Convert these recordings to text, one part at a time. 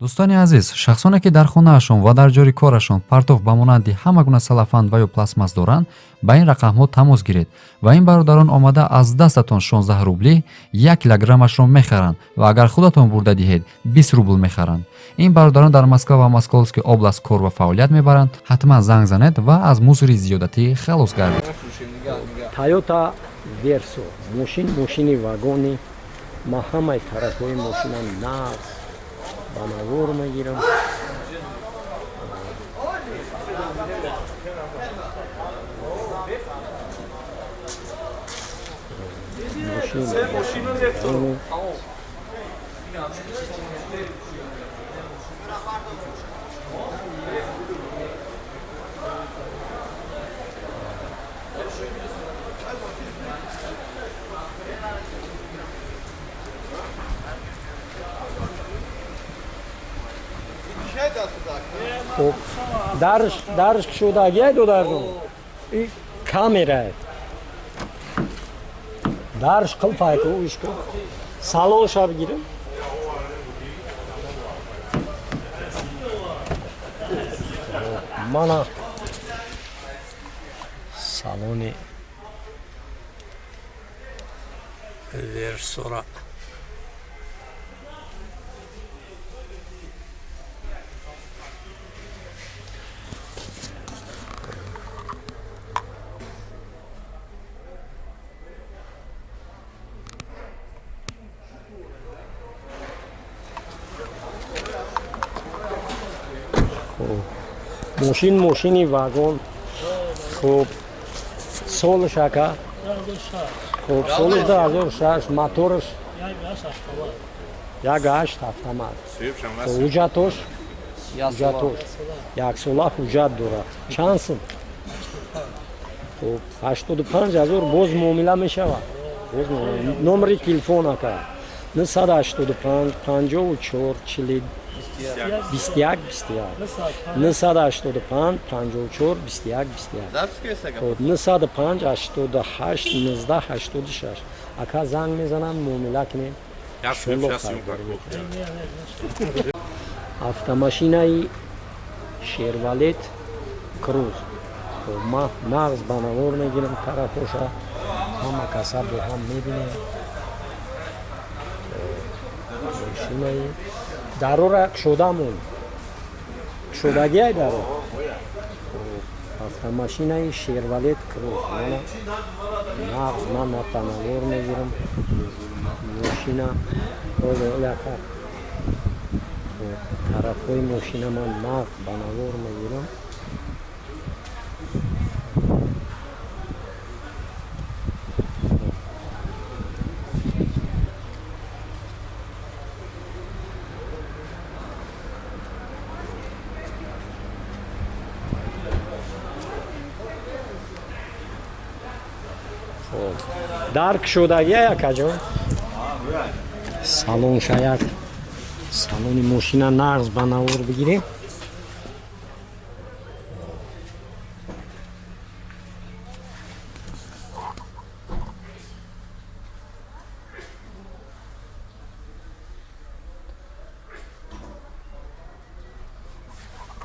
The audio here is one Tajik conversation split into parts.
Дӯстони азиз, шахсоне ки дар хонаашон ва дар ҷойи корашон партов ба монанди ҳама гуна салафан ва ё пластмасс доранд, ба ин рақамҳо тамос гиред ва ин бародарон омада аз дастатон 16 рубли 1 килограммашро мехаранд ва агар худатон бурда диҳед, 20 рубл мехаранд. Ин бародарон дар Москва ва Московский область кор ва фаъолият мебаранд. Ҳатман занг занед ва аз мусори зиёдатӣ халос гардед. Тойота Версо, мошин, мошини вагони. Ма ҳамаи тарафҳои мошина нағз ба навор мегирам. Мошин. Хуб, дарш кушодагиай, додарҷон, и камерае дарш қилпайку ишку салонша бигирем. Мана салони Версора. Мошин, мошини вагон. Хуб, солш, ака? Хуб, солш 2006, моторш 1,8 автомат. Ҳуҷҷатош? Ҳуҷҷатош яксола ҳуҷҷат дорад. Чанд сум? Хуб, 85 000, боз муомила мешавад. Номери телефон, ака? 985 54 40 21 21, 985 54 21 21. Хуб, 905 88 19 86. Ака, занг мезанам, муомила кунем. Автомашинаи Шервалет Круз. Хуб, ма нағз ба навор мегирам тарафоша, ҳама каса бо ҳам мебинем. Мошинаи дарора кушодамон, кушодагиай даро. Автомашинаи Шервалет Круз, мана нағз ман ба навор мегирам мошина. Оле, ака, тарафҳои мошина ман нағз ба навор мегирам. Дар кушодагия, акаҷон, салон шаяк, салони мошина нағз ба навор бигирем.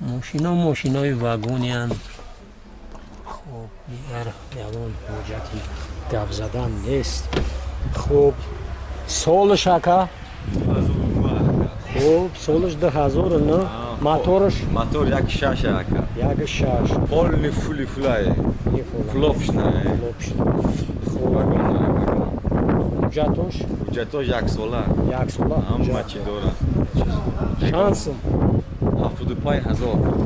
Мошино мошинои вагониянд. Хуб, дигар ягон ҳоҷати гап задан нест. Хуб, солш, ака? Хуб, солш 2009, моторш? Мотор 1,6, ака. 1,6. Полный, фули фулай. Флопшна. Хуб, ҳуҷҷатош? Ҳуҷҷатош як сола. Як сола. Ҳама чӣ дорад. Шансм? 75 000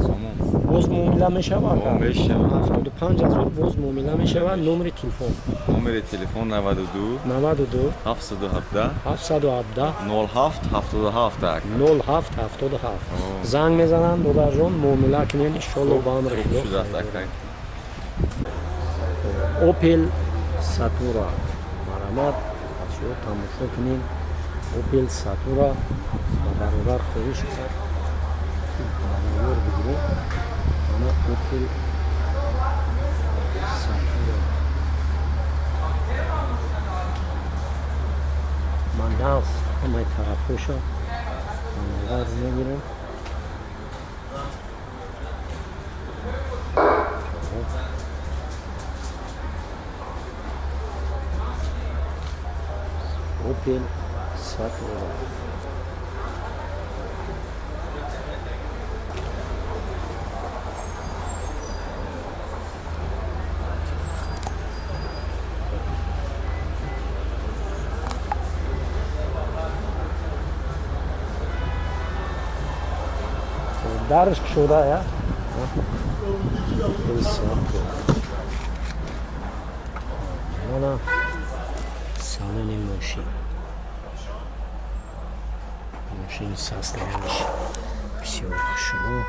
сомон. Боз муомила мешавад? Мешавад. 75 000, боз муомила мешавад. Номери телефон? Номери телефон 92 92 717 717 07 77, ака. 07 77. Занг мезананд, додарҷон, муомила кунед, иншолло, ба амри Хуб Худо. шудааст, ака. Опел Сатура, марҳамат, бачаҳо, тамошо кунем. Опел Сатура ба бародар хоҳиш кард, ба навор бигирем. Ана Опел Сатура. Ман нағз ҳамаи тарафҳоша ба навор мегирем. Opel Safira. Дарш кушода я? Мана салони мошин. Мошин состояниш бисёр хушрӯ.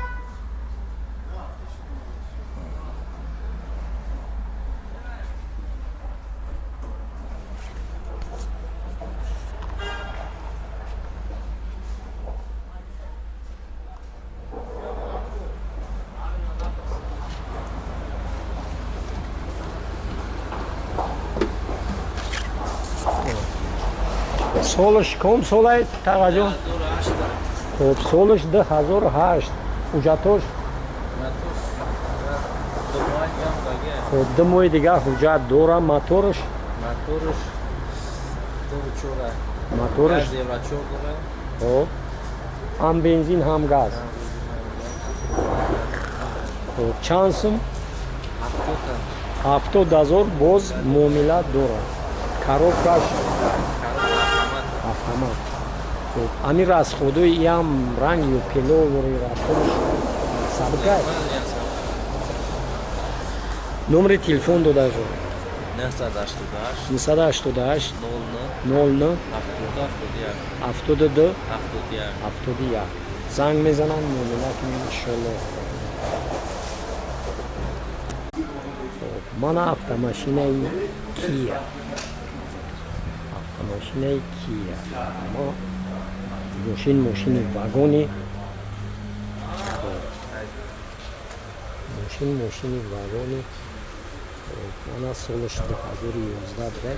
Солаш ком солай тағаҷон? Хуб, солаш 2008. Ҳуҷҷатош? Хуб, 2 моҳи дигар ҳуҷҷат дорам. Мотораш? Мотораш 2.4. Мотораш? Евро 4 дорад. Хуб. Ҳам бензин, ҳам газ. Хуб, чанд сум? 70 000 боз муомила дорад. Коробкаш автомат. Хуб, ами расходои иам ранг ё пеловори расходаш сабукай. Номери телефон дода шуд. 988 988 00 00 72 72 71 71. Занг мезананд, муомила кунем иншоллоҳ. Мана автомашинаи Kia. Автомашинаи Kia. Ама мошин мошини вагони. Мошин мошини вагони. Мана солаш 2011 буда.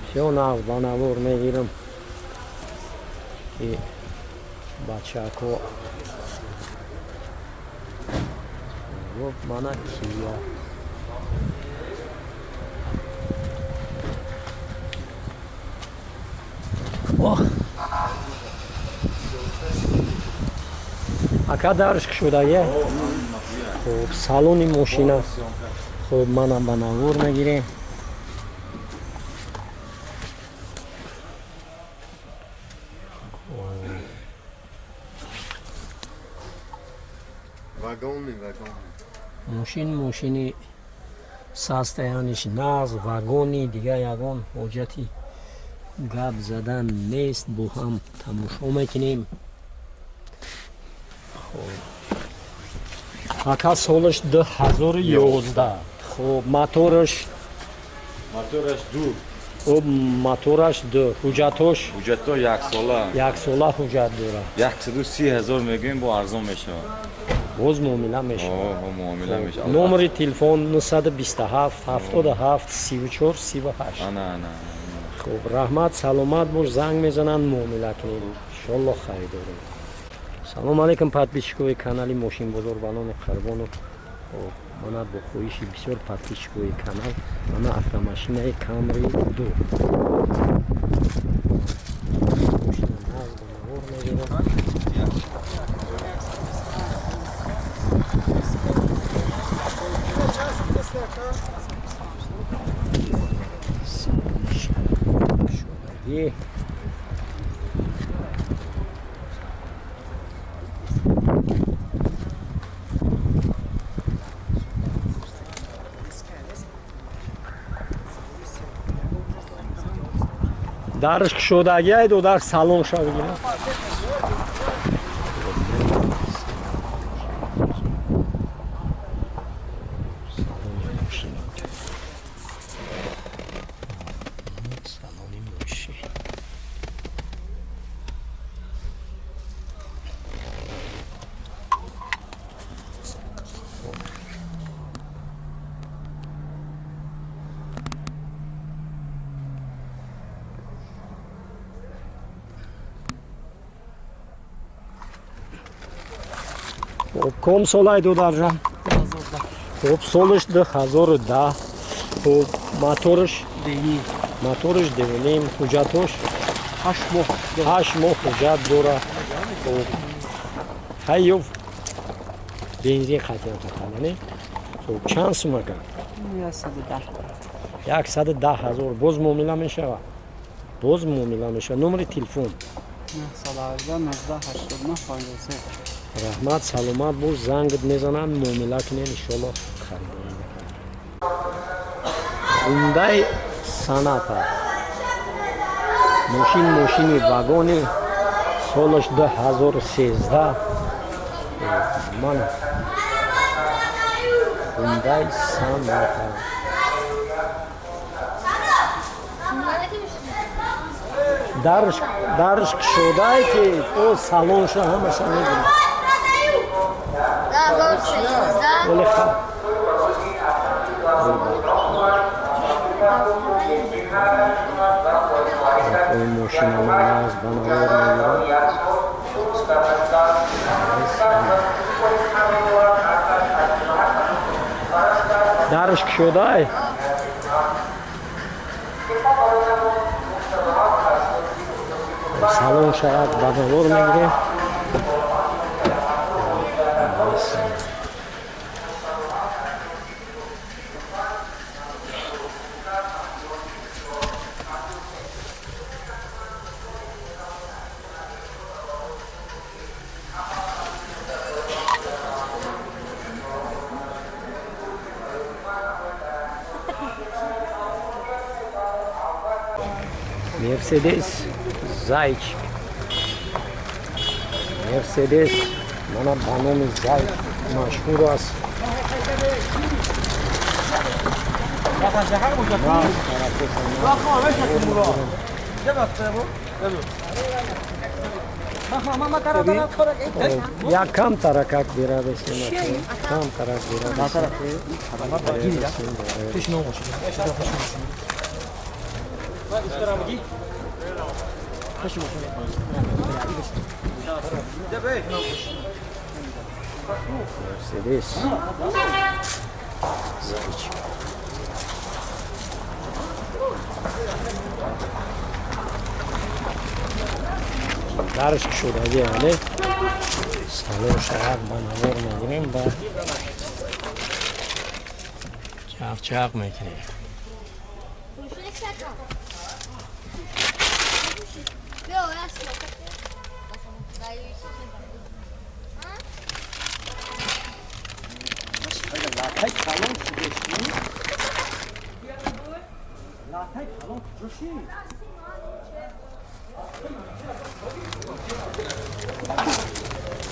Всё нағз ба навор мегирам ки бачако. Мана Kia. Ох. Ака дарш кушодае? Хуб, салони мошина. Хуб, мана ба навор мегирем. Вагони, вагони. Мошин мошини состояниш нағз, вагони, дигар ягон ҳоҷати гап задан нест, бо ҳам тамошо мекунем. Хуб, ака солаш 2011. Хуб, мотораш? Мотораш 2. Хуб, мотораш 2. Ҳуҷҷатош? Ҳуҷҷатҳо яксола. Яксола ҳуҷҷат дорад. 130 000 мегӯем, бо арзон мешавад. Боз муомила мешавад. Муомила мешавад. Номери телефон 927 77 34 38. Ана, ана. Хуб, раҳмат, саломат бош, занг мезананд, муомила кунем. Иншоллоҳ харидорем. Салом алейкум, подписчикои канали Мошинбозор ба номи Қурбонов. Хуб, мана бо хоҳиши бисёр подписчикои канал, мана автомашинаи Camry 2. Мошина нағз ба навор мегирад. Шудагӣ. Дарш кушодагӣ ай додар салон ша бигирам. Салони мошин. Ком солай додарҷон? Хуб, солаш 2010. Хуб, мотораш? Мотораш девоним, ҳуҷҷатош? 8 моҳ. 8 моҳ ҳуҷҷат дора. Хуб. Хайёв бензин қатиан қаталане. Хуб, чанд сум ака? 110. 110 ҳазор. Боз муомила мешавад? Боз муомила мешавад. Номери телефон? 918 19 89 53. Раҳмат, саломат бош, зангат мезананд, муомила кунем, иншоалло харидорӣ мекунем. Хундай Соната. Мошин мошини вагони солаш 2013. Мана Хундай Соната. Дарш кушодае ки то салонша ҳамаша мегирад. Оле мошина наз ба навор мегирад. Дарш кушодае? Салон шаяд ба навор мегирем. Мерседес Зайчик. Мерседес мана ба номи Зайчик машҳур аст. Як кам таракак биравесем, кам тарак биравесем. Мерседес Зайчик. Дарш кушодаги ане салон шаяк ба навор мегирем ба чақ-чақ мекунем.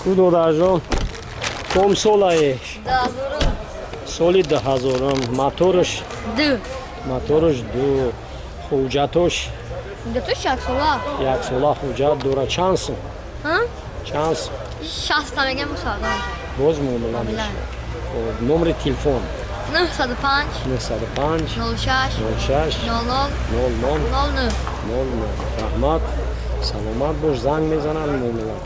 Ку додарҷон, ком солаеш? Соли 2000. Мотораш? Мотораш ду. Ҳуҷҷатош? Яксола ҳуҷҷат дора. Чанд сум? Чанд сум? Боз муомила мешавад. Номери телефон? 905 905 06 06 00 00 09. 09. Раҳмат, саломат бош, занг мезананд, муомила.